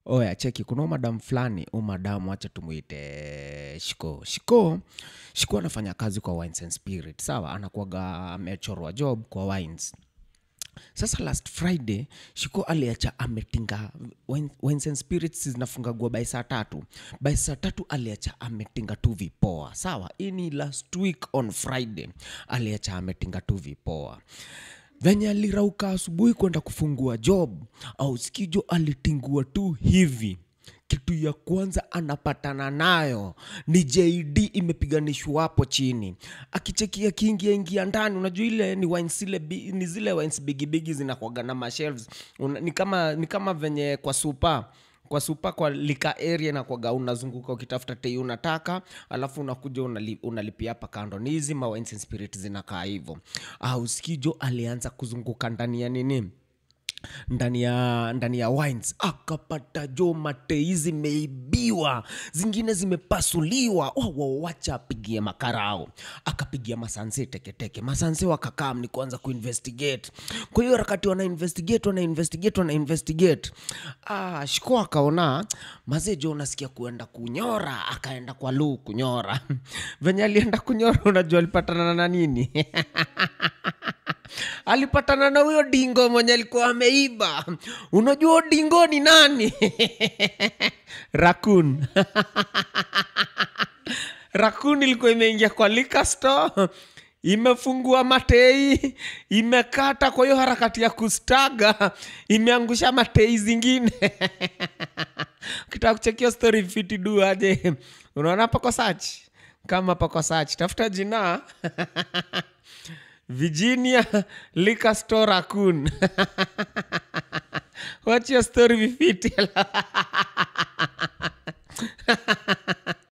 Oya, cheki, kuna madam fulani, madam acha tumuite Shiko. Shiko, Shiko anafanya kazi kwa Wines and Spirit. Sawa, anakuwaga amechorwa job kwa Wines. Sasa last Friday, Shiko aliacha ametinga Wines and Spirits zinafungagwa by saa 3. By saa 3 aliacha ametinga tu vipoa. Sawa, hii ni last week on Friday. Aliacha ametinga tu vipoa. Venye alirauka asubuhi kwenda kufungua job, au sikijo alitingua tu hivi. Kitu ya kwanza anapatana nayo ni JD imepiganishwa hapo chini. Akichekia kiingia ingia ndani, unajua ile ni wines ile ni zile wines bigi bigi zinakuwaga na mashelves. Ni kama venye kwa super. Kwa super kwa lika area na kwa unazunguka ukitafuta tei unataka, alafu unakuja unalipia hapa kando. Ni hizi ma wines and spirit zinakaa hivyo. Usikijo alianza kuzunguka ndani ya nini? Ndani ya wines. Akapata jo matei zimeibiwa, zingine zimepasuliwa. Wacha apigie makarao. Akapigia masanse teke teke. Masanse wakakaa ni kuanza kuinvestigate. Kwa hiyo harakati wana investigate, wana investigate, wana investigate. Shiko akaona mazee jo unasikia kuenda kunyora, akaenda kwa lu kunyora. Venye alienda kunyora unajua alipatana na nini? Alipatana na huyo dingo mwenye alikuwa ameiba. Unajua dingo ni nani? Raccoon. Raccoon ilikuwa imeingia kwa liquor store, imefungua matei, imekata kwa hiyo harakati ya kustaga, imeangusha matei zingine. Ukitaka kuchekia story fiti du aje. Unaona pako search? Kama pako search, tafuta jina Virginia Liquor Store Raccoon. Watch your story vifiti.